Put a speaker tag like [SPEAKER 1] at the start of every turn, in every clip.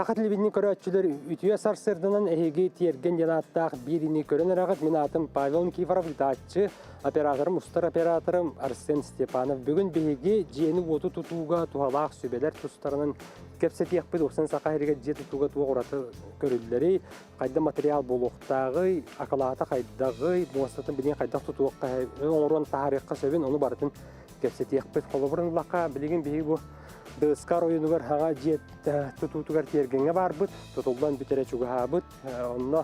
[SPEAKER 1] Саха телевидение көрөөччүлэр үтүө сарсыарданан эһиги Тиэргэн диэн ааттаах биир ини көрөн эрэҕит. Мин аатым Павел Никифоров, ыытааччы, операторым, устар операторым Арсен Степанов. Бүгүн биһиги дьиэни-уоту тутууга туһалаах сүбэлэр тустарынан кэпсэтиэхпит. Уопсан Саха сиригэр дьиэ тутууга туох ураты көрүллэрий, хайда материал буолуохтааҕый, акылаата хайдаҕый, муостатын билигин хайдах тутуохха, оҥорон таһаарыахха сөбүн, ону барытын кэпсэтиэхпит. Холобурун ыллахха, билигин биһиги бу ДСК оройуонугар хаҥа дьиэ тутуутугар тиэргэҥҥэ баарбыт, тутуллан бүтэрэ чугаһаабыт. Онно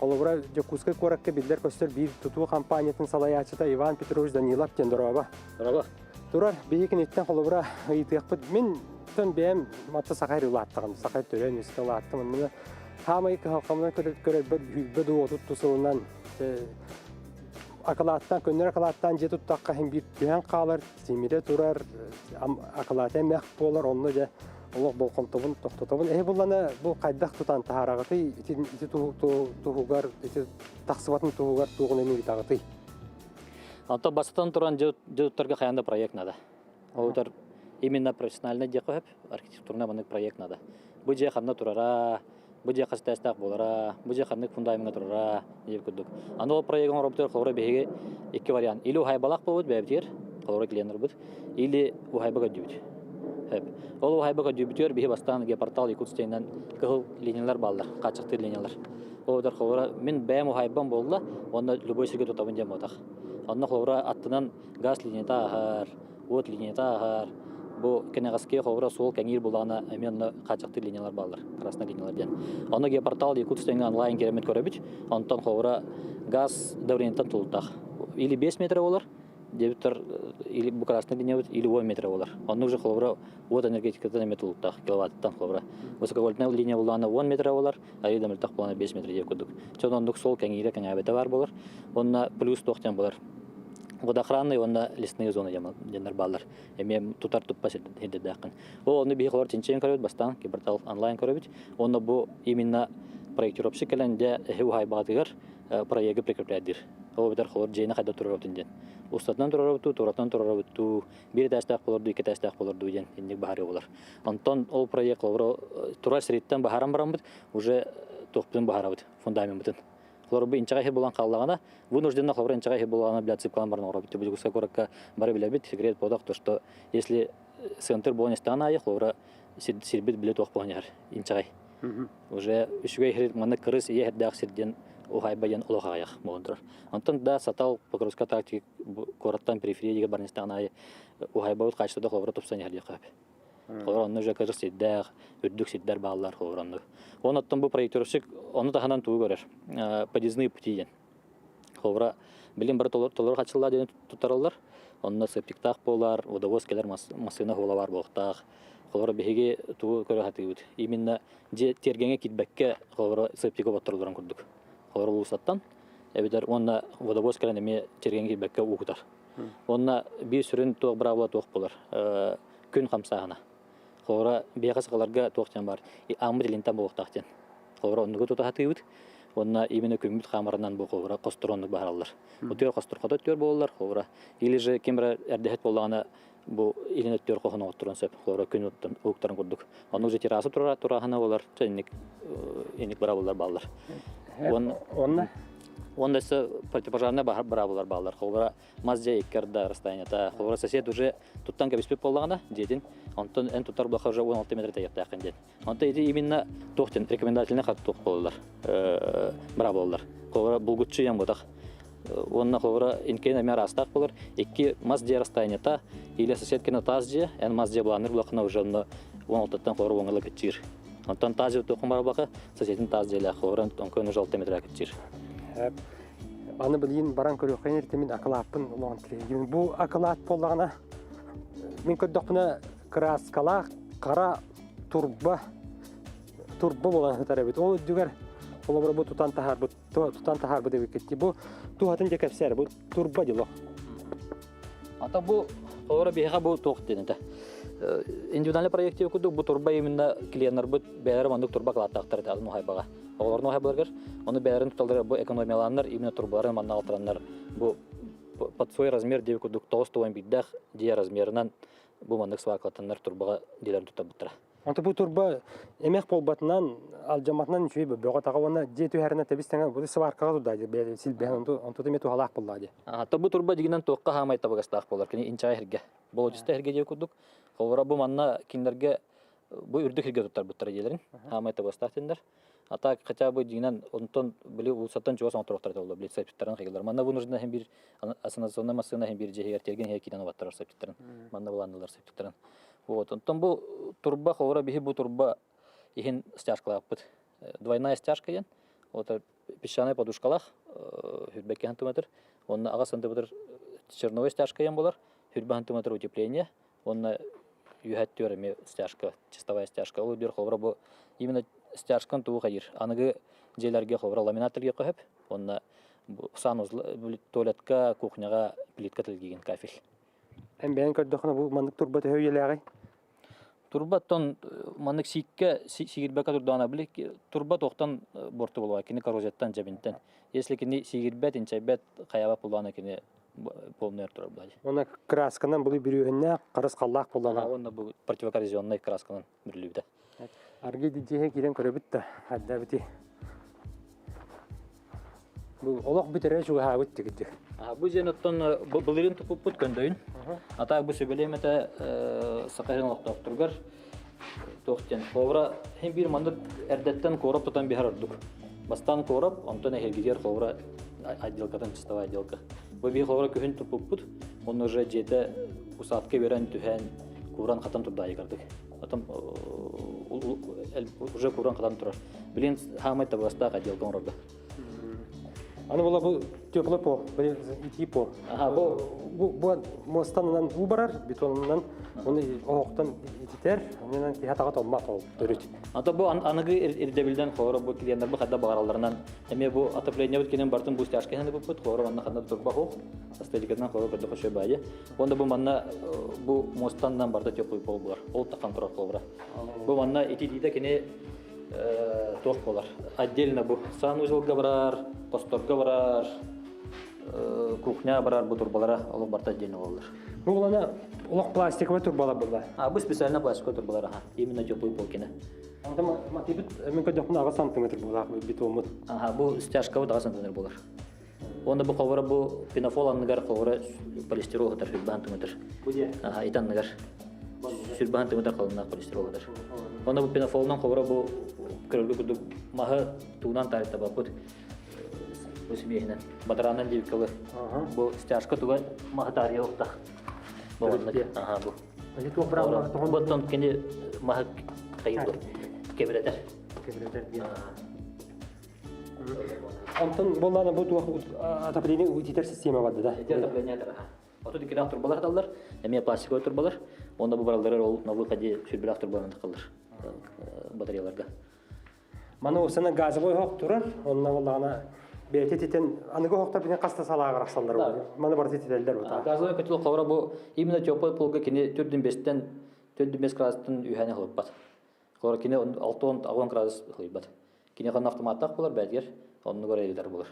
[SPEAKER 1] холобура Дьокуускай куоракка биллэр-көстөр биир тутуу компаниятын салайааччыта Иван Петрович Данилов диэн дорообо.
[SPEAKER 2] Дорообо.
[SPEAKER 1] Турар биһи киниттэн холобура ыйытыахпыт. Мин тон бэйэм матта саха улааттаҕым, саха төрөөн үскэ улааттым. Онно хаамай кыһалҕамынан көрөрбөр бүлбэ дуу отут сылынан акылааттаан, көннөрү акылааттаан дьиэ туттахха иһин биир түһэн хаалар, тимирэ турар, акылаата эмэх буолар, онно дьэ олох болҕомтобун тохтотобун. Эһи буллана бу хайдах тутан таһаараҕытый, ити, ити туһугар, ити тахсыбатын туһугар туоҕун эмиэ ыытаҕытый?
[SPEAKER 2] Онтон бастатан туран дьиэ туттарга хайаан да проект надо. Ол именно профессиональный диэххэ сөп, архитектурный маннык проект надо. Бу дьиэ ханна турара, бу дьиэ хас этээстээх буолара, бу дьиэ ханнык фундамеҥҥа турара диир курдук. Аны ол проегын оҥорбутугар холобура биһиги икки вариант. Или уһаайбалаах буолбут бэйэбитигэр, холобура клиеннарбыт, или уһаайба көрдүүбүт. Сөп. Ол уһаайба көрдүүбүтүгэр биһи бастаан геопортал Якутскайынан кыһыл линиялар бааллар, хааччахтыыр линиялар. Ол эбэтэр холобура мин бэйэм уһаайбам буолла, уонна любой сиргэ тутабын диэн буотах. Онно холобура аттынан газ линията ааһар, уот линията ааһар. Бу кэнэҕэски холобура суол кэҥиир булаана эмиэ онно хааччахтыыр линиялар бааллар, красная линиялар диэн. Онно геопортал Якутскайга онлайн киирэммит көрөбүт. Онтон холобура газ давлениеттан тулутах. Или 5 метр болар, дебиттар или бу красная линия или 10 метр болар. Онно уже холобура уот энергетикаттан эмиэ тулуктаах киловаттан холобура. Высоковольтная линия булаана 10 метр болар, арыйда мөлтөх булаана 5 метр диэн курдук. Чон оннук суол кэҥиирэ кэҥээбэтэ баар болар. Онно плюс туох диэн болар. Водоохранный уонна лесные зоны диэннэр бааллар. Эмиэ тутар туппа сирдэрдээххин. Ол онно биһи холор чинчийэн көрөбүт, бастаан кибертал онлайн көрөбүт. Уонна бу именно проектировщик кэлэн дьэ эһи уһаайбаҕытыгар проегы прикрепляйдыыр. Ол эбэтэр холор дьиэни хайда турарабытын диэн. Устатынан турарабытуу, туратынан турарабытуу, биир этээстээх болордуу, икки этээстээх болордуу диэн инник баһарыы болар. Онтон ол проект холобура турар сириттэн баһаран бараммыт уже туохпутун баһарабыт, фундамеммытын. Холобур, бу инчэҕэй иһи булан хааллаҕына, вынужденно холобур инчэҕэй иһи буллаҕына, блядь, цыпкалан баран оҥоробут. Дьокуускай куоракка бары билэбит, секрет буолбатах, то что если центр буолан истэҕин аайы, холобура, сирбит билэ туох буолан иһэр, инчэҕэй. Уже үчүгэй иһир манна кырыс ийэ иһэрдээх сир диэн уһаайба диэн олох аҕыйах буолан турар. Онтон да Сатал, Покровская тактика куораттан периферия диэки баран истэҕин аайы уһаайбабыт хаачыстыбата холобура тупсан иһэр диэххэ сөп. Холобур, онно уже кырыс сирдээх, үрдүк сирдэр бааллар, холобур, оннук. Онон бу проектировщик ону таһынан тугу көрөр? Подъездные пути диэн. Холобура, билин бары толору хачыллаа диэн туттараллар. Онно септиктаах буолар, водовоз кэлэр массыына хуола баар буолуохтаах. Холобура, биһиги тугу көрө сатыыбыт? Именно дьиэ тиэргэҥҥэ киирбэккэ, холобура, септиги оботтороллорун курдук. Холобура, улуустаттан эбэтэр уонна водовоз кэлэн эмиэ тиэргэҥҥэ киирбэккэ уу кутар. Уонна биир сүрүн туох быраабыла туох буолар? Күн хамсааһына. Холобура, биһиэхэ сахаларга туох диэн баар, ааммыт илинтэн буолуохтаах диэн. Холобура, оннугу тута сатыыбыт. Уонна именно күммүт хаамарынан бу холобура хостор оннук баһараллар. Утуйар хостор хото өттүгэр буолаллар, холобура. Или же ким эрэ эрдэһит буоллаҕына бу илин өттүгэр хоһун оҥотторон сөп, холобура күн уһуктарын курдук. Онно уже терраса турара турааһына буолар, инник инник быраабылар бааллар.
[SPEAKER 1] Онна
[SPEAKER 2] Уонна өссө противопожарная быраабылар бааллар. Холобура, мас дьиэ икки арда расстояниета. Холобура, сосед уже туттан кэбиспит буоллаҕына дьиэтин, онтон эн туттар буоллахха уже 16 метр тэйиэхтээххин диэн. Онтон ити именно туох диэн рекомендательный хат туох буолаллар, быраабылалар. Холобура, булгуччу иэн буотах. Уонна холобура инкиэн эмиэ араастаах буолар. Икки мас дьиэ расстояниета или соседкина таас дьиэ, эн мас дьиэ былаанныыр буоллаххына уже онно 16-тан холобура уоҥҥа кыччыыр. Онтон таас дьиэ туоххун барбака, соседин таас дьиэлээх холобура онкон уже 6 метр кыччыыр.
[SPEAKER 1] Аны билигин баран көрүөххэ эртэ мин акылааппын улахан тирэйгин. Бу акылаат буоллаҕына мин көрдөхпүнэ кырааскалаах хара турба турба буолан сытар эбит. Ол үрдүгэр холобура бу тутан таһаарбыт тутан таһаарбыт эбиккит. Бу туһатын дьэ кэпсээр бу турба дьоло.
[SPEAKER 2] Ата бу холобура биһиэхэ бу туох диэн этэ. Индивидуальный проект курдук бу турба именно клиеннарбыт бэйэлэрэ маннык турба кылааттаахтар этэ атын уһайбаҕа. Оҕолорун уһайбаларыгар ону бэйэлэрин туталлар бу экономиялааннар именно турбаларын манна алтараннар бу под свой размер диэби курдук 9 биирдээх дьиэ размерынан бу маннык сваркалатаннар турбаҕа дьиэлэрин туттарбыттара.
[SPEAKER 1] Онто бу турба эмэх буолбатынан, алдьамматынан үчүгэй бөҕө-таҕа уонна дьиэ түһэринэ тэбис-тэҥэ бу сваркаҕа турда дии силбэһэн онту онту эмиэ туһалаах буоллаҕа дии.
[SPEAKER 2] То бу турба дигинэн туохха хаамай табыгастаах буолар кини инчэҕэй сиргэ. Болотиста сиргэ диэ курдук. Холобура бу манна кинилэргэ бу үрдүк сиргэ туттарбыттара диэлэрин хаамай табыгастаах диэннэр. А так хотя бы дигинэн онтон били улуусаттан чугас оҥотторохтор этэ буолла били септиктарын хайгылар. Манна бу нужно иһин биир ассоциационнай массыына иһин биир дьиэһигэр тиэргэн иһигэр киирэн убаттарар септиктарын. Манна булааннылар септиктарын. Вот онтон бу турба холобура биһи бу турба иһин стяжкалаахпыт. Двойная стяжка диэн. Вот песчаная подушкалаах хүрбэккэ сантиметр. Уонна аҕа сантиметр черновой стяжка диэн буолар. Хүрбэ сантиметр утепление. Уонна үөһэттүөр эмиэ стяжка, чистовая стяжка. Ол биир холобура бу именно стяжкан тугу хайыр. Аныгы дьиэлэргэ холобура ламинат тэлгиэххэ сөп. Уонна санузел туалетка, кухняҕа плитка тэлгиигин кафель.
[SPEAKER 1] Эн бэйэҥ көрдөххүнэ бу маннык турба төһө үйэлээҕий?
[SPEAKER 2] Турба оттон маннык сииккэ сиигирбэккэ турдаҕына били турба туохтан буорту буолуоҕай кини коррозияттан дьэбинтэн. Если кини сиигирбэт, инчэйбэт, хайаабат буоллаҕына кини полный турар буолла.
[SPEAKER 1] Уонна красканан бу бүрүөһүннээх харыс халлаах буоллаҕына.
[SPEAKER 2] Уонна бу противокоррозионнай красканан бүрүллүбүтэ.
[SPEAKER 1] Аргы дьиэһэ киирэн көрөбүт да, хайдабыти. Бу олох бүтэрэ чугаһаабыт тигитик.
[SPEAKER 2] Бу дьиэн оттон былырыын туппуппут көндөйүн. Ата бу сөбүлэм этэ Саха сирин олохтоохторугар туох диэн. Холобура хин биир маннык эрдэттэн куорап тутан биһэр ордук. Бастаан куорап, онтон эһэргитигэр холобура отделкатын чистовая отделка. Бу биир холобура күһүн туппуппут, онно уже дьиэтэ усадка берэн түһэн кууран хатан турдаайыкардык. Потом уже куран хатан турар. Билин хаамай табыгастаах отделка оҥорорго.
[SPEAKER 1] Аны була бу теплый пол, итии пол.
[SPEAKER 2] Аха, бу
[SPEAKER 1] бу муостанынан уу барар, бетонунан оны оһохтон ититер, онунан киһи атаҕа толмат ол төрүт.
[SPEAKER 2] Ата бу аныгы ирдэбилден хоро бу клиенттар бу хадда баҕаралларынан эмиэ бу отоплениебыт кенен бартын бу стяжка ханы буппут хоро манна ханна турба хоох астатикатынан хоро көрдө хөшө баайы. Онда бу манна бу муостаннан барда теплый пол булар. Ол тахан турар холобура. Бу манна ититиитэ кини туох буолар. Отдельно бу санузелга барар, хосторго барар, кухня барар бу турбалара олох барта отдельно буолар.
[SPEAKER 1] Бу булана олох пластиковый турбалар була.
[SPEAKER 2] А бу специально пластиковый турбалар аха. Именно теплый пол кини.
[SPEAKER 1] Онта матибит мен көрдөхпүн аҕа сантиметр буолаах бетоммут.
[SPEAKER 2] Аха бу стяжкабыт аҕа сантиметр буолар. Уонна бу ховора бу пенофол анныгар ховора полистирол хатар сүрбахан тымытыр.
[SPEAKER 1] Бу дьэ.
[SPEAKER 2] Аха ит анныгар. Сүрбахан тымытыр халыннаах полистирол хатар. Уонна бу пенофолунан ховора бу көрөлгө курдук маһы тугунан таарыйта баппыт бу смеһинэн бадараанан диэбиккэ бу стяжка туга маһы таарыйа уктах. Бу Аха бу.
[SPEAKER 1] Аны туох быраабылаах тоҕон
[SPEAKER 2] Боттон кини маһы хайыр кэбирэтэр.
[SPEAKER 1] Кэбирэтэр диэн. Онтон буоллаана бу туох отопление ититэр система барда да?
[SPEAKER 2] Ити отопление Отут иккилээх турбалар аталлар, эмиэ пластиковай турбалар. Уонна бу бараллары ол на выходе сүрбэлээх турбаларынан тахаллар батареяларга.
[SPEAKER 1] Маны осана газовой оһох турар, онно буоллаҕына бэйэтэ ититэн аныгы оһохтор бинен хаста салааҕар ахсаллар маны барыта ититэллэр бута.
[SPEAKER 2] Газовой котел холобура бу именно теплый полга кини төрдүн бестен төрдүн бес градустан үһэни хылыппат. Холобура кини 6-10 градус хылыйбат. Кини ханна автоматтаах буолар бээтигэр оннугар элитар буолар.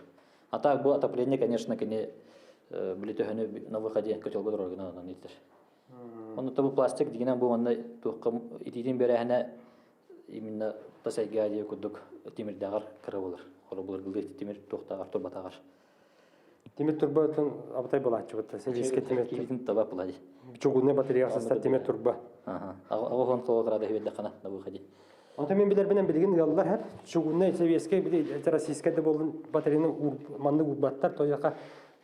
[SPEAKER 2] А так бу отопление, конечно, кини били төһөнү на выходе котелга турар гына онон итер. Онно бу пластик дигинен бу манна туохха итиитин берээһинэ именно тас эйгээ диэ курдук тимирдээҕэр кыра болар. Хоро былыргылыы тимир туохтааҕар турбатааҕар.
[SPEAKER 1] Тимир турбатын абытай булааччыбыт. Сэбиэскэ тимир
[SPEAKER 2] киһитин таба була ди.
[SPEAKER 1] Чугунный батарея састар тимир турба.
[SPEAKER 2] Аҕа хон рада хибеллэххана на выходе.
[SPEAKER 1] Онтон мен билэрбинэн билигин ыаллар хэр чугунный сэбиэскэй били российскай да буоллун батареяны маннык уурбаттар тояха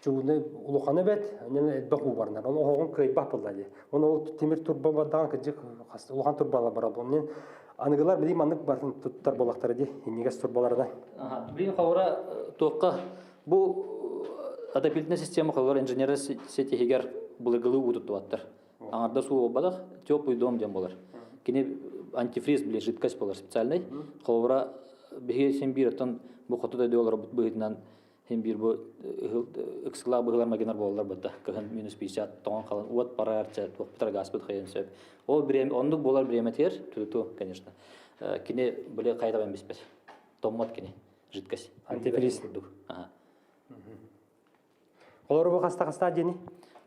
[SPEAKER 1] чугунный улахана бэт онон элбэх уубарнар оны оһоҕун кыайбах буолла дии оны ол тимир турба бардаҕан кырдьык улахан турбалар барар онон аныгылар билигин маннык барын туттар буоллахтара дии иннигес турбаларынан
[SPEAKER 2] Билигин ховра туохха бу отопительная система холор инженерная сеть иһигэр былыргылыы уу туттубаттар. Аҥардас уу буолбатах, теплый дом диэн буолар. Кини антифриз били жидкость буолар специальный. Холобура биһиги син биир оттон бу хоту дойду олорбут быһыытынан син биир бу ыксыклаах быһыылар магинар буолаллар бытта. Кыһын минус 50 тоҥон халан уот барар, туохпутар газпыт хайын сөп. Ол бириэм оннук буолар бириэмэтигэр туту, конечно. Кини били хайдабан биспэт. Томмот кини жидкость.
[SPEAKER 1] Антифриз.
[SPEAKER 2] Курдук.
[SPEAKER 1] Олору бу хаста-хаста диэни?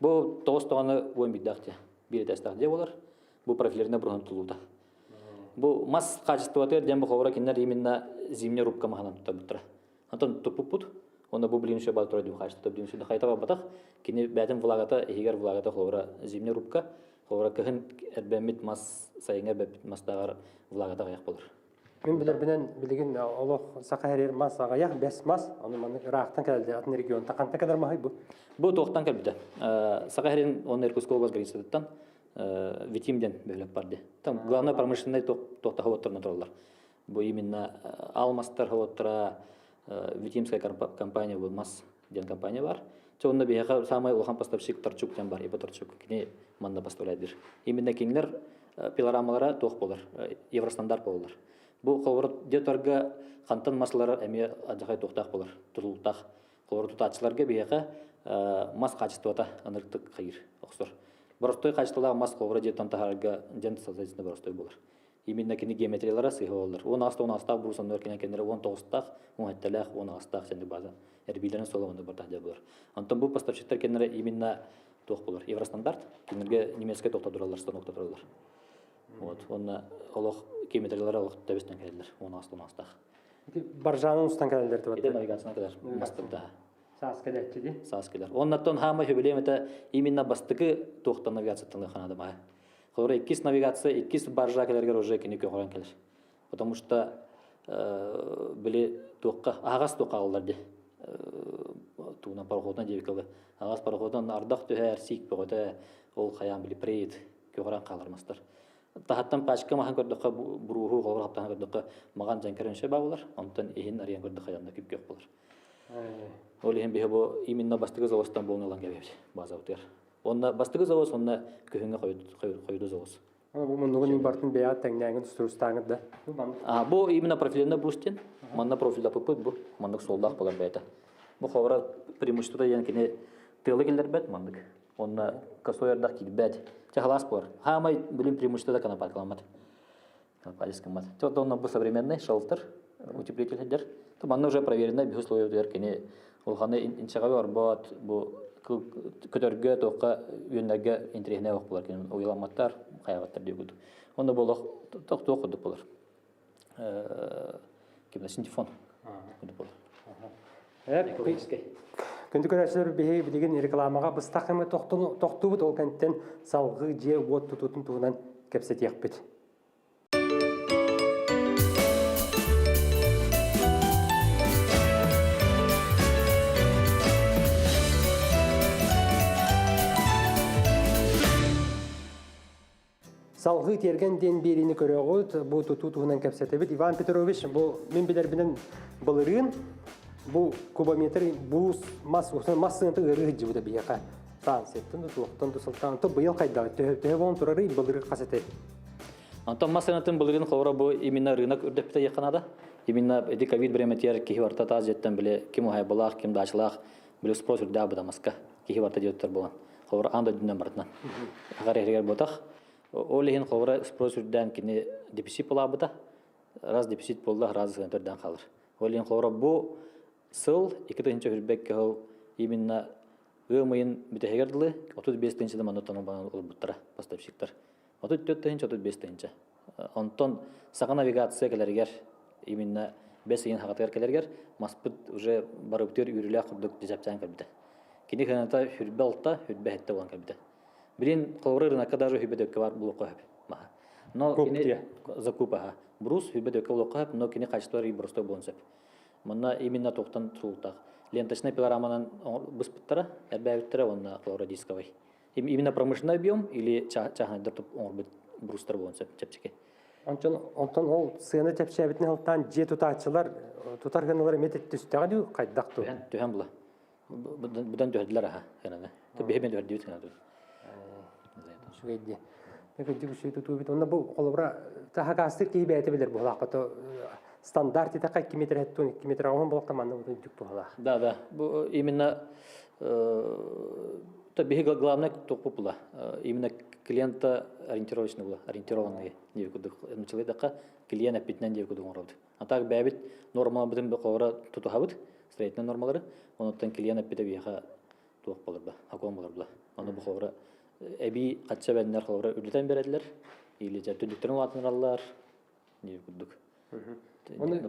[SPEAKER 2] Бу тоҕус тоҕону уон биирдээх дьиэ. Биир этээстээх дьиэ буолар. Бу профилированный бруһун тулуута. Бу мас хаачыстыбатыгар диэн бу холобура кинилэр именно зимняя рубка маһынан туттарбыттара. Онтон туппуппут. Онно бу блин все бар турар дии хаачыстыбата блин все хайта барбатах. Кини бэйэтин влагата, иһигэр влагата холобура зимняя рубка, холобура кыһын эрбэммит мас, сайыҥҥа эрбэммит мастааҕар влагата аҕыйах болар.
[SPEAKER 1] Мин билэрбинэн билигин олох саха эрэр мас аҕыйах, бэс мас, ону маннык ыраахтан кэлэллэр атын регионтан хантан кэлэр маһый бу?
[SPEAKER 2] Бу туохтан кэлбитэ? Саха сирин уонна Иркутскай область границатыттан Витим диэн бөһүөлэк бар дии. Там главное промышленный туохта заводтарынан тураллар. Бу именно алмастар заводтара Витимская компания был мас диэн компания бар. Чэ онно биһиэхэ самай улахан поставщик Торчук диэн бар, Ипа Торчук. Кини манна поставляет бир. Именно кинилэр пилорамалара туох болар, евростандарт болалар. Бу холобур деторга хантан маслара эмиэ адьахай туохтаах болар, тутулуктаах. Холобур тутааччыларга биһиэхэ мас хаачыстыбата анырыктык хайыр охсор. Боростой хаачыстыбалаах мас холобура дьиэттэн таһаарарга дьэн соответственно боростой болар. Именно кини геометриялара сыыһа болалар. Уон аҕыста уон аҕыстаах буруус оннугар кини кэннэрэ уон тоҕустаах, уон сэттэлээх, уон аҕыстаах сэнник база эрбиилэрин суола оннук бартах дьэ болар. Онтон бу поставщиктар кэннэрэ именно туох болар? Евростандарт. Кинилэргэ немецкэй тохтотураллар, станок тураллар. Вот. Уонна олох геометриялара олох тэбистэн кэлэллэр. Уон аҕыста уон аҕыстаах.
[SPEAKER 1] Баржанын устан кэлэллэр
[SPEAKER 2] Ити навигацияны кэлэр мастырдаһа.
[SPEAKER 1] Саас кэлээччи дии.
[SPEAKER 2] Саас кэлэр. Оннаттан хаамай сөбүлүөм этэ именно бастакы туохтан навигацияттан лыханада баа. Холобура иккис навигация, иккис баржа кэлэргэр уже кини көҕөрөн кэлэр. Потому что били туохха аһаҕас туохха аҕаллар дии. Тугунан пароходунан диэбиккэ аҕас пароходунан ардах түһэр, сиик бөҕөтө, ол хайаан били прейд көҕөрөн хаалар мастар. Таһаттан пачка маһын көрдөххө бурууһу холобур хаптаһан көрдөххө маҕан дьэҥкэрэн сөп буолар, онтон иһин арыйан көрдөххө янна күп-күөх буолар. Ол иһин биһи бу именно бастакы заводтан буолан ылан кэбиһэбит базабытыгар. Онно бастакы завоз онно күһүҥҥэ хойуду завоз.
[SPEAKER 1] Бу муннугун бартын бэйэҕит тэҥнээҥҥит устурустааҥҥыт да?
[SPEAKER 2] Бу именно профильный брустин. Манна профильдапыппыт бу. Маннык суоллаах буолар бэйэтэ. Бу холобура преимущество диэн кини тыалы киллэрбэт маннык. Онно косой ардах киирбэт. Чэ халаас буолар. Хаамай билим преимущество да конопаткаламмат. Конопадискаммат. Чэ онно бу современный шелтер утеплитель сылдьар. То манна уже проверенный биһи условиятыгар кини улаханы инчэҕэ орбот бу көтөргө туохха үөннэргэ интэриэһинэй олох буолар кини уйаламматтар хайаабаттар диэбит. Онно буолуох туох курдук буолар. Кимна синтифон курдук буолар.
[SPEAKER 1] Күндү көрөөччүлэр биһиги билигин рекламаҕа быстах кэмҥэ тохтуубут, ол кэнниттэн салгыы дьиэ-уот тутуутун туһунан кэпсэтиэхпит. Салгыы тиэргэн диэн биэриини көрөҕүт, бу тутуу туһунан кэпсэтэбит. Иван Петрович, бу мин билэрбинэн былырыын бу кубометр буус мас мас сыаната ыарыы сылдьыбыта биһиэхэ. Станцияттан да туохтан да сылтаан. То быйыл хайдах төһө төһө буолан турарый былырыын хас этэй?
[SPEAKER 2] Онтон мас сыанатын былырыын холобура бу именно рынок үрдэппитэ диэххэ наада. Именно эти ковид бириэмэтигэр киһи барыта таас дьиэттэн били ким уһайбалаах, ким даачалаах, били спрос үрдээх быта маска. Киһи барыта дьиэ буолан. Холобура аан дойдунан барытынан. Аҕар иһигэр буотах. Ол иһин холобура спрос үрдээн кини дефицит булаабыта. Раз дефицит буолла, раз сыаната үрдээн хаалар. Ол иһин холобура бу сыл 2022 сыл именно ыам ыйын бүтэһигэр дылы 35 тыһыынча манна тонон ылбыттара поставщиктар. 34 тыһыынча 35 тыһыынча. Онтон саҥа навигация кэлэригэр именно бэс ыйын хаҕатыгар кэлэригэр маспыт уже барыбытыгар үүрүүлээх курдук дьэпчээн кэлбитэ. Кини кыаната хүрбэ алта, хүрбэ сэттэ буолан кэлбитэ. Билин холобура рынокка даже хүрбэ төккө бар булуохха сөп маһа. Но кини закуп аха. Брус хүрбэ төккө булуохха сөп, но кини качество простой буолуон сөп. Манна именно туохтан тутулуктаах. Ленточнай пилораманан быспыттара, эрбээбиттэрэ уонна холобура дисковый. Именно промышленный объем или чааһынайдар оҥорбут брустар буолуон сөп чэпчэки.
[SPEAKER 1] Онтон онтон ол сыана чэпчээбитин ылтаан дьиэ тутааччылар тутар гыналар эмиэ түстэҕэ дуу хайдах дуу?
[SPEAKER 2] Түһэн түһэн була. Будан түһэрдилэр аха ханана. Биһи түһэрдибит ханана.
[SPEAKER 1] Үчүгэй дии. Кырдьык үчүгэй тутуубут. Онно бу холобура таһагаастык киһи бэйэтэ билэр буолаах. Стандарт итэхэ 2 метр 2 метр оһон буолта манна бутун дүк туһалаах.
[SPEAKER 2] Да, да. Бу именно то биһи главное туох була. Именно клиента ориентировочный була, ориентированный диэки курдук. Нучалыйдакка клиент эппитинэн диэки курдук оҥоробут. А так бэйэбит нормаларбытын холобура тутуһабыт, строительный нормалары. Онуттан клиент эппитэ биһиэхэ туох болар ба, акон болар була. Ону бу холобура эбии хачча бэннэр холобура үрдүтэн берэллэр или дьэ түннүктэрин улаатынараллар. Дии курдук.
[SPEAKER 1] Оны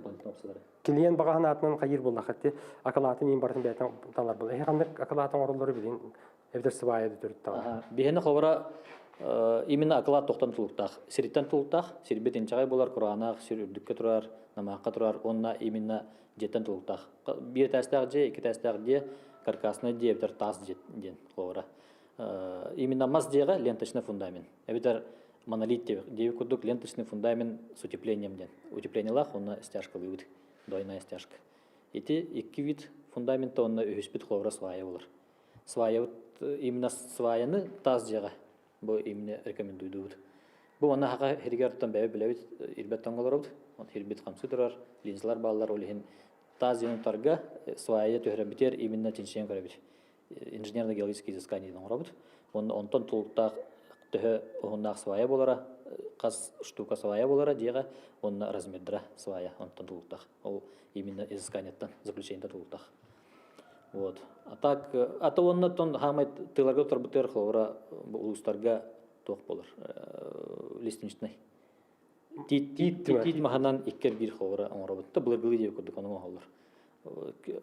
[SPEAKER 1] клиент баҕаһын аатынан хайыр буоллаххыт акылаатын иин барытын бэйэтин талар буолла. Эһи ханнык акылаатын оҥороллору билин эбэтэр сыбаайа да төрүт таҕа.
[SPEAKER 2] Биһиэнэ холобура именно акылаат тохтон тулуктаах. Сириттэн тулуктаах, сирбит инчэҕэй буолар, кураанах, сир үрдүккэ турар, намаахха турар уонна именно дьиэттэн тулуктаах. Биир этээстээх дьиэ, икки этээстээх дьиэ, каркасный дьиэ эбэтэр таас дьиэ диэн холобура. Именно мас дьиэҕэ ленточный фундамент. Эбэтэр монолит диэбит курдук ленточный фундамент с утеплением диэн. Утеплениелаах уонна стяжкалыыбыт, двойная стяжка. Ити икки вид фундамента уонна үһүспүт холобура свая болар. Сваябыт именно сваяны таас дьиэҕэ бу именно рекомендуйдуубут. Бу манна хака хиригэр оттон бэйэ билэбит ирбэт тоҥолоробут. Хирбит хамсы турар, линзалар бааллар, ол иһин таас дьиэни тутарга свая түһэрэммитигэр именно чинчийэн көрөбүт. Инженерно-геологические изыскания оҥоробут. Уонна онтон тулуктаах төһө уһуннаах свая буолара, хас штука свая буолара дьиэҕэ, уонна размердара свая онтон тулуктаах. Ол именно изысканияттан, заключениетан тулуктаах. Вот. А так, а то уонна тон хаамай тыыларга турбутугар холобура улуустарга туох болар лестничный. Тиит тиит тиит маһынан иккер биир холобура оҥоробут. Та былыргылыы диэбит курдук ону оҥоһоллор.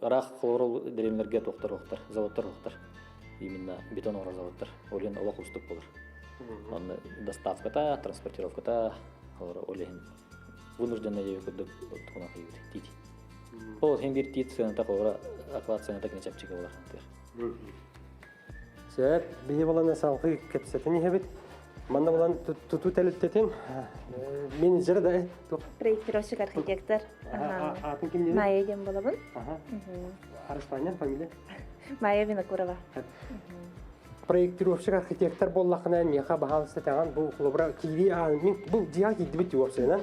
[SPEAKER 2] Ыраах холобура дэриэбинэлэргэ туохтар уохтар, заводтар уохтар. Именно бетон оҥорор заводтар. Ол иһин олох уустук болар. Онно доставката, транспортировката, холобура ол иһин вынужденный диэбит курдук тугунан хайыыбыт тиит. Ол иһин биир тиит сыаната холобура оклад сыаната кини чэпчэки болар.
[SPEAKER 1] Сөп, биһи булан салгыы кэпсэтин иһэбит. Манна булан тутуу тэрилтэтин менеджері да
[SPEAKER 3] Проектировщик архитектор.
[SPEAKER 1] Атын ким
[SPEAKER 3] Майя диэн буолабын.
[SPEAKER 1] Арысланян фамилия?
[SPEAKER 3] Майя Винокурова.
[SPEAKER 1] Проектировщик архитектор буоллахына миэхэ баһаалыста таҕан бу холобура киирии аан мин бу дьиэҕэ киирдибит уопсайынан.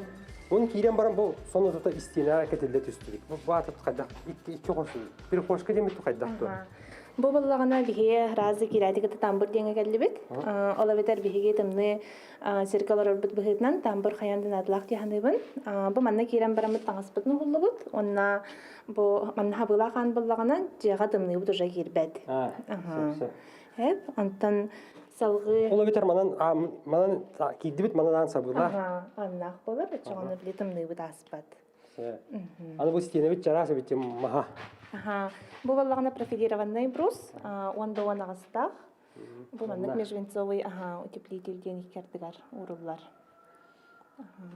[SPEAKER 1] Оны киирэн баран бу сонно тута истиэнэҕэ кэтиллэ түстүбүт. Бу баатыт хайдах икки икки хос прихожка диэмит хайдах туо.
[SPEAKER 3] Бу буоллаҕына биһиги разы киирээти кытта тамбур диэҥҥэ кэллибит. Ол эбэтэр биһиги тымныы сиргэ олорорбут быһыытынан тамбур хайаан да наадалаах дии саныыбын. Бу манна киирэн бараммыт таҥаспытын уһуллубут. Уонна бу манна хабыылаах аан буоллаҕына дьиэҕэ тымныыбыт уже киирбэт. Эп, онтон салгыы...
[SPEAKER 1] Ол эбэтэр манан, манан киирдибит, манан аан сабыылаах.
[SPEAKER 3] Ааннаах буолар, оччоҕуна били тымныыбыт ааспат.
[SPEAKER 1] Аны бу стенабит чараас эбит маһа.
[SPEAKER 3] Аха. Бу буоллаҕына профилированный брус, 10 да 10 аҕыстаах. Бу маннык межвенцовый аха, утеплитель диэн икки ардыгар ууруллар.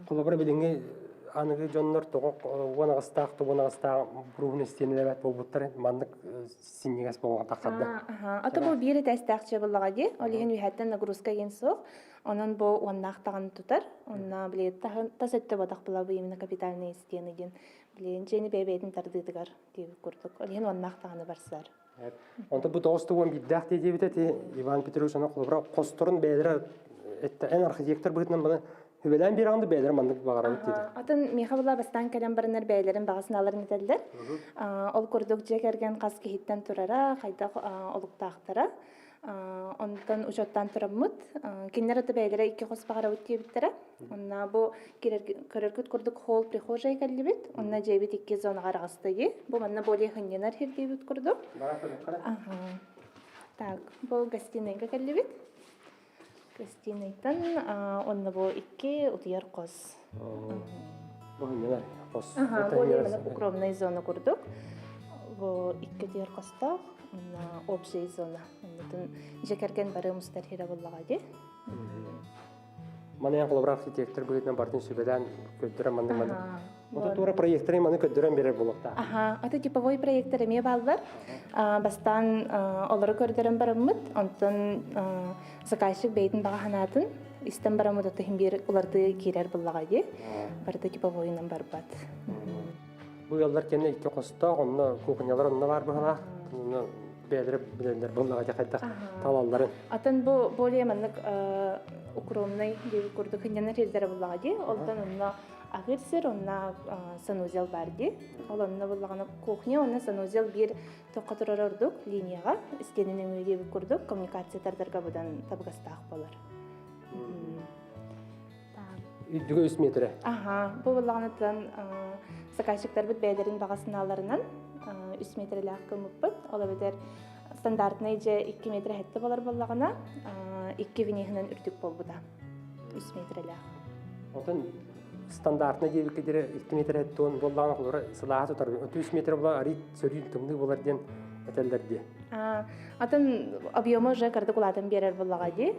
[SPEAKER 1] Холобура билиҥҥи аныгы дьоннор тоҕо 10 аҕыстаах, 10 аҕыстаах бруһун истиэнэлэбэт буолбуттар маннык синньигэс буолуон таххарда.
[SPEAKER 3] Ото бу биир этээстээх дьиэ буоллаҕа дии. Ол иһин үһэттэн нагрузка диэн суох. Онон бу уоннаах даҕаны тутар. Онно били тас өттө ботах булабы именно капитальные стены диэн билигин дьиэни бэйэ-бэйэтин тардыытыгар диэбит курдук. Ол иһин уоннаах даҕаны барсар.
[SPEAKER 1] Онто бу 91-дээх дии диэбит эти Иван Петрович аны холобура хосторун бэйэлэрэ эн архитектор быһыытынан маны хүбэлээн биэрэҕин да бэйэлэрэ маннык баҕарабыт диэти.
[SPEAKER 3] Атын миэхэ була бастаан кэлэн бараннар бэйэлэрин баҕа санааларын этэллэр. Ол курдук дьиэ кэргэн хас киһиттэн турара, хайдах олуктаахтара. Онтон учуоттаан тураммыт, кинилэр аты бэйэлэрэ икки хос баҕарабыт диэбиттэрэ. Онно бу көрөргүт курдук холл прихожая кэллибит. Онно дьиэбит икки зонаҕа араҕастайы. Бу манна более хынньанар сир диэбит курдук. Так, бу гостиныйга кэллибит. Гостиныйтан онно бу икки утуйар хос.
[SPEAKER 1] Бу хынньанар хос.
[SPEAKER 3] Более укромная зона курдук. Бу икки утуйар хостоох, онно общая зона. Оннутун дьиэ кэргэн бары мустар сирэ буоллаҕа дии.
[SPEAKER 1] Маны холобура архитектор быһыытынан бартын сүбэлээн көрдөрөн маннык маннык. Ото туора проекторы маны көрдөрөн берер буолуохтаах.
[SPEAKER 3] Аха, ото типовой проектор эмиэ бааллар. Бастаан олору көрдөрөн бараммыт, онтон заказчик бэйэтин баҕа санаатын истэн бараммыт ото иһин биир улардыы киирэр буллаҕа дии. Барыта типовойунан барбат.
[SPEAKER 1] Бу ыаллар кэннэ икки хостоох, онно кухнялар онно баар быһалаах. Онно бэйэлэрэ билэллэр буоллаҕа дьэ хайдах талалларын.
[SPEAKER 3] Атын бу более маннык укромный диэбит курдук хынньанар сирдэрэ буллаҕа дии. Онтон онно аһыыр сир, онно санузел баар дии. Ол онно буллаҕына кухня, онно санузел биир тохха турар ордук линияҕа истиэнин өҥүө диэбит курдук коммуникация тардарга быдан табыгастаах болар.
[SPEAKER 1] Үрдүгэ 3 метрэ.
[SPEAKER 3] Аха, бу буллаҕынаттан заказчиктарбыт бэйэлэрин баҕа санааларынан 3 метрэлээх гыммыппыт. Ол эбэтэр стандартный дьэ 2 метр хэттэ болар буоллаҕына, 2 вниһынан үрдүк буолбута. 3 метрэлээх.
[SPEAKER 1] Онтон стандартный диэбиккэ диэри 2 метр туон буоллаҕына холобура сылааһа тутар 3 метр була арый сөрүүн тымныы буолар диэн этэллэр дии.
[SPEAKER 3] Атын объема уже кырдык улаатан биэрэр буоллаҕа дии.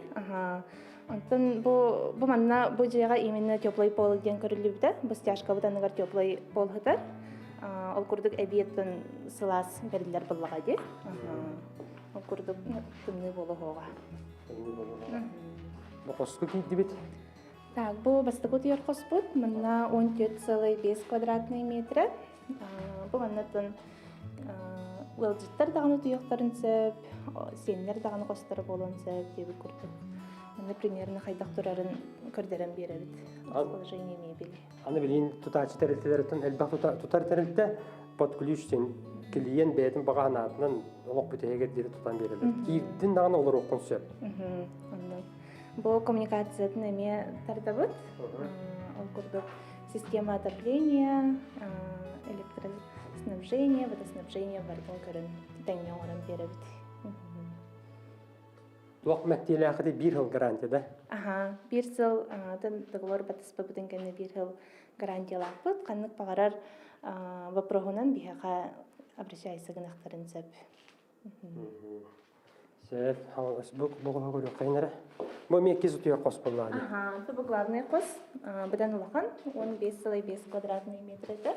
[SPEAKER 3] Онтон бу бу манна бу дьиэҕэ именно теплый пол диэн көрүллүбүтэ. Бу стяжкабыт анныгар теплый пол сытар. Ол курдук эбиэттэн сылаас бэриллэр буоллаҕа дии. Ол курдук тымныы буолуоҕа.
[SPEAKER 1] Тымныы буолуоҕа. Бу хоску киирдибит.
[SPEAKER 3] Так, бу бастакы утуйар хоспут. Манна 14,5 квадратный метра. Бу маннатын ыалдьыттар даҕаны утуйуохтарын сөп, сиэннэр даҕаны хосторо буолуон сөп диэбит курдук. Манна примерно хайдах турарын көрдөрөн биэрэбит. Расположение мебели.
[SPEAKER 1] Аны билигин тутааччы тэрилтэлэриттэн элбэх тутар тэрилтэ под ключ диэн клиент бэйэтин баҕа санаатынан олох бүтэһигэр диэри тутан биэрэллэр. Киирдин даҕаны олоруоххун сөп.
[SPEAKER 3] Бу коммуникациятын эмиэ тардабыт. Ол курдук система отопления, электроснабжение, водоснабжение барытын көрөн тэҥҥэ оҥорон биэрэбит.
[SPEAKER 1] Туох мэктиэлээхити биир сыл гарантия да?
[SPEAKER 3] Аха, биир сыл договор баттаспыппытын кэннэ биир сыл гарантиялаахпыт. Ханнык баҕарар вопроһунан биһиэхэ обращайся гынахтарын сөп.
[SPEAKER 1] Сөп, бу бу көрүөххэ эрэ. Бу эмиэ иккис утуйар хос буоллаҕа дии.
[SPEAKER 3] Аха, бу главный хос, быдан улахан, 15,5 квадратный метр этэ.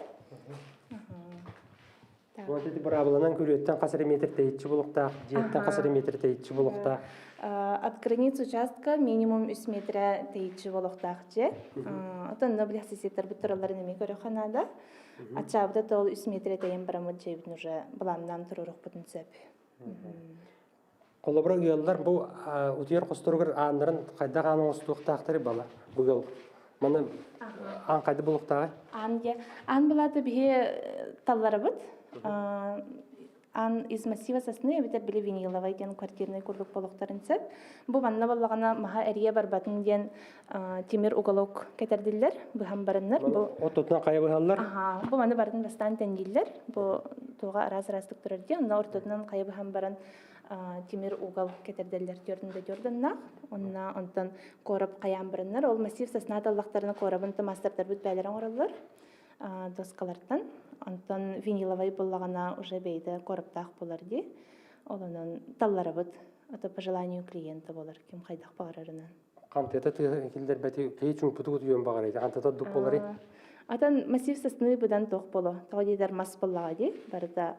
[SPEAKER 1] Вот эти быраабыланан күрүөттэн хас эрэ метр тэйиччи булуктаах, дьиэттэн хас эрэ метр тэйиччи булуктаах.
[SPEAKER 3] От границ участка минимум 3 метра тэйиччи болохтаах дьиэ. Отон били соседтарбыт туралларын эмиэ көрүөххэ наада. Аччаабыта тол 3 метр тэйэн бараммыт дьиэбитин уже былааннаан туруорукпутун сөп.
[SPEAKER 1] Холобура ыаллар бу утуйар хосторугар ааннарын хайдах аан оҥостуохтаахтары бала бу ыал маны аан хайда булуохтааҕый?
[SPEAKER 3] Аан дьэ аан былаата биһи талларабыт. Аан из массива сосны эбэтэр били виниловай диэн квартирнай курдук болохтарын сөп. Бу манна буоллаҕына маһа эрийэ барбатын диэн тимир уголок кэтэрдиллэр, быһан бараннар. Бу
[SPEAKER 1] ортотунан хайа быһаллар?
[SPEAKER 3] Аха, бу маны барын бастаан тэҥнииллэр. Бу туоҕа араас-араастык турар диэн, онно ортотунан хайа быһан баран тимир угол кэтэрдэллэр төрдүн да төрдүннах. Онна онтон короб хайаан бараннар. Ол массив сосна таллахтарына коробун маастардарбыт бээлэр оҥороллор доскалартан. Онтон виниловай буллаҕына уже бэйдэ короптаах болар дии. Ол онон талларабыт. Это по желанию клиента болар, ким хайдах баҕарарынан.
[SPEAKER 1] Хантыта тыа киллэрбэти киһи чуҥпутугу түйөн баҕарый хантыта дук болары.
[SPEAKER 3] Атын массив сосны быдан тох боло. Тоҕо диэтэр мас боллаҕа дии. Барыта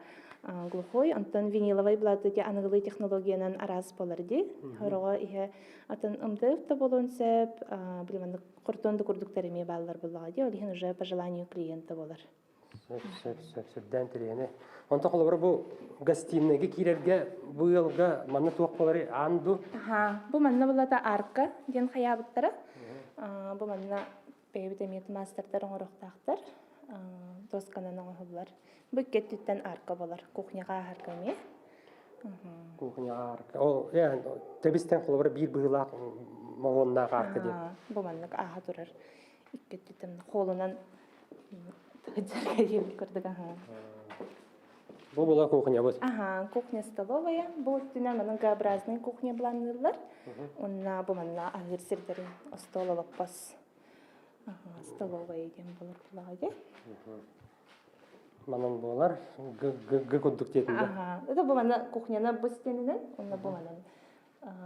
[SPEAKER 3] глухой. Онтон виниловай булаты ди аныгылыы технологиянан араас болар дии. Хороҕо иһэ атын ымдыып да болуон сөп, билиманнык куртуон да курдуктар эмиэ бааллар буллаҕа дии. Ол иһин уже по желанию клиента болар.
[SPEAKER 1] Сөп, сөп, сөп, сүрдээн тириэни. Онто холобура бу гостиныйга киирэргэ бу ыалга манна туох буоларый аан ду?
[SPEAKER 3] Аха, бу манна булата арка диэн хайаабыттара. Бу манна бэйэбит эмиэ маастардар оҥоруохтаахтар. Досканан оҥоһуллар. Бу икки өттүттэн арка болар. Кухняҕа ааһарга эмиэ.
[SPEAKER 1] Кухняҕа арка. Ол тэбистэн холобура биир быһыылаах моһуоннаах арка диэн.
[SPEAKER 3] Бу маннык ааһа турар. Икки өттүттэн холунан диэбит курдук аха.
[SPEAKER 1] Бу була кухнябыт.
[SPEAKER 3] Аха, кухня столовая. Бу өттүнэн манан Г-образный кухня былаанныыллар. Онна бу манна аһыыр сирдэрин остуол олоппос столовая диэн болор булаҕа дии.
[SPEAKER 1] Манан буолар г курдук диэтин да.
[SPEAKER 3] Аха. Это бу манна кухняны бу стенинэн, онно бу манан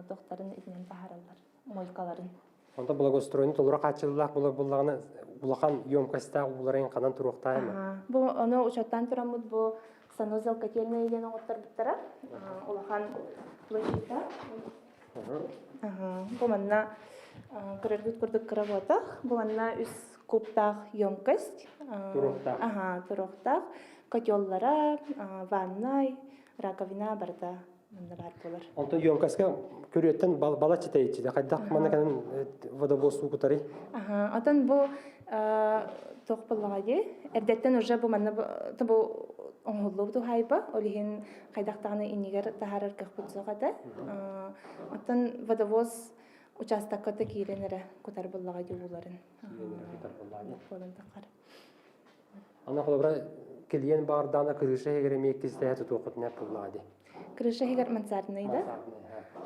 [SPEAKER 3] тохтарын итинэн таһаараллар, мойкаларын.
[SPEAKER 1] Онтон благоустройну толору хааччыллаах буолар буоллаҕына улахан емкостаах ууларын ханан туруохтаах
[SPEAKER 3] Аха. Бу ону учуоттаан тураммыт бу санузел котельная диэн оҥотторбуттара. Улахан площадьта. Аха. Бу манна көрөргүт курдук кыра буотах. Бу манна үс кубтаах емкость.
[SPEAKER 1] Туруохтаах.
[SPEAKER 3] Аха, туруохтаах. Котеллара, ваннай, раковина барыта манна баар буолар.
[SPEAKER 1] Онтон емкостька көрүөттэн балачча тэйиччитэ. Хайдах манна кэлэн водовоз уу кутарый?
[SPEAKER 3] Аха, отон бу туох буоллаҕа дии? Эрдэттэн уже бу манна бу оҥоһуллубут уһаайба, ол иһин хайдах даҕаны иннигэр таһаарар кыахпыт суох этэ. Оттон водовоз учаастакка да киирэн эрэ кутар буоллаҕа дии ууларын.
[SPEAKER 1] Кутар буоллаҕа дии.
[SPEAKER 3] Буолан таххар.
[SPEAKER 1] Аны холобура килиэн баардаана крыша иһигэр эмиэ иккистэһэ тутуоххутун пуллаа дии.
[SPEAKER 3] Крыша иһигэр мансарднай да?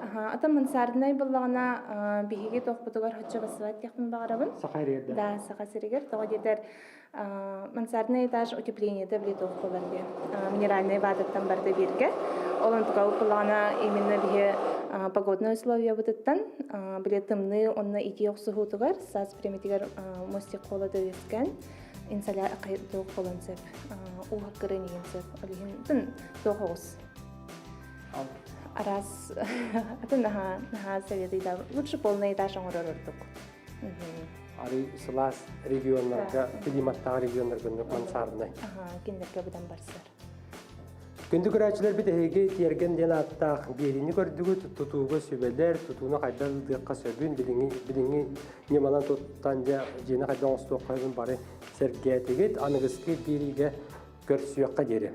[SPEAKER 3] Аха, ата мансарднай буллаҕына биһиги тохпутугар хоччо бассыбат диэхпин баҕарабын.
[SPEAKER 1] Саха сиригэр
[SPEAKER 3] да? Да, Саха сиригэр. Тоҕо диэтэр мансардный этаж утеплениета били туох буолар диэн. Минеральная вататтан барда бииргэ. Ол онтука укулаҕына именно биһи погодной условиябытыттан били тымныы онно итии охсуһуутугар саас бириэмэтигэр мостик холода үөскээн инсоля туох болон сөп ууһаккырын иһин сөп ол иһин туох оҕус араас атын наһаа наһаа советыйда лучше полный этаж оҥорор ордук.
[SPEAKER 1] Ары сылаас регионнарга климаттаах регионнарга мансарднай
[SPEAKER 3] кинилэргэ быдан барсар.
[SPEAKER 1] Күндү көрөөччүлэрбит эһиги Тиэргэн диэн ааттаах биэриини көрдүгүт, тутууга сүбэлэр, тутууну хайдах ыытыахха сөбүн, билиҥҥи, билиҥҥи ньыманан туттан дьэ дьиэни хайдах оҥостуохха сөбүн бары сэргээтигит. Аныгыскы биэриигэ көрсүөххэ диэри.